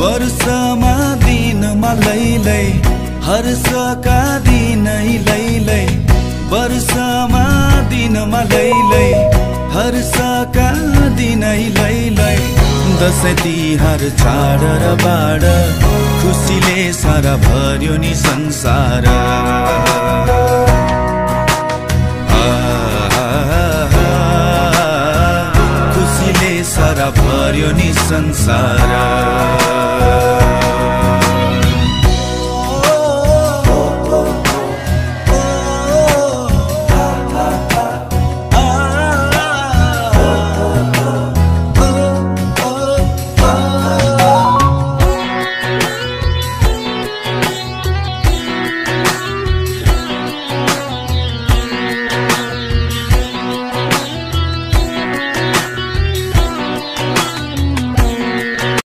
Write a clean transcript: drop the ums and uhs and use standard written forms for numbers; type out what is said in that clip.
वर्षमा दिनमा लैलै हर्षका दिनै लैलै वर्षमा दिनमा लैलै हर्षका दिनै लैलै दसैँ तिहार चाड र बाड खुसीले सारा भर्यो नि संसार खुसीले सारा भर्यो नि संसार